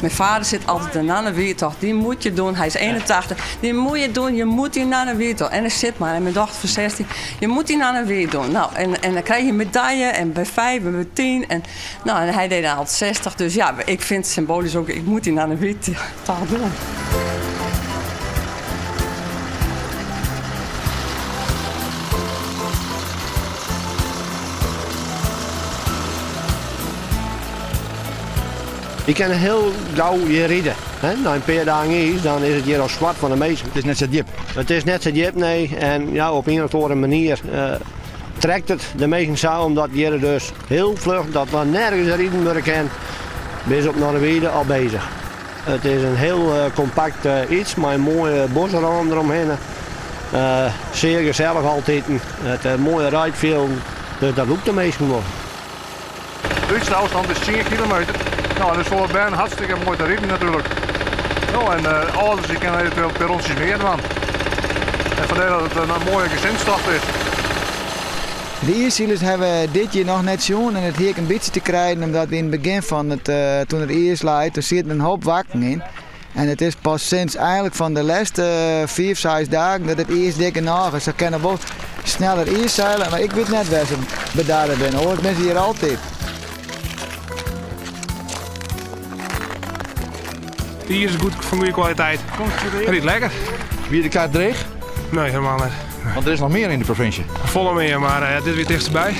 Mijn vader zit altijd de Nannewiidtocht. Die moet je doen. Hij is 81. Die moet je doen. Je moet die Nannewiidtocht. En er zit maar. En mijn dochter van 16. Je moet die Nannewiid doen. Nou, en dan krijg je een medaille. En bij 5 en bij 10. En, nou, en hij deed dan altijd 60. Dus ja, ik vind het symbolisch ook. Ik moet die Nannewiidtocht doen. Je kan heel gauw hier rijden. Hè? Na een paar dagen is, dan is het hier al zwart van de meesten. Het is net zo diep. Het is net zo diep, nee. En ja, op een of andere manier trekt het de meesten zo, omdat hier dus heel vlug, dat we nergens rijden meer kan, ben op Nannewiid al bezig. Het is een heel compact iets, maar een mooie bosrand eromheen. Zeer gezellig altijd. Het mooie rijveld, dus dat loopt de meesten wel. De Duitse afstand is 10 kilometer. Nou, dat is voor Ben hartstikke mooi te rijden natuurlijk. Nou, en ouders die kunnen eventueel per rondjes meer doen. En vandaar dat het een mooie gezinstocht is. De iersielers hebben dit jaar nog net zien en het hier een beetje te krijgen omdat we in het begin van het, toen het iers leidt, er zit een hoop wakken in. En het is pas sinds eigenlijk van de laatste 4, 6 dagen dat het eerst dikke nog is. Ze kunnen wel sneller iers zeilen, maar ik weet net waar ze bedaard zijn. Hoor, ik ben ze hier altijd. De iers is goed, van goede kwaliteit. Het is lekker. Wie de kaart dreig? Nee, helemaal niet. Want er is nog meer in de provincie. Volle meer, maar dit is weer dichterbij.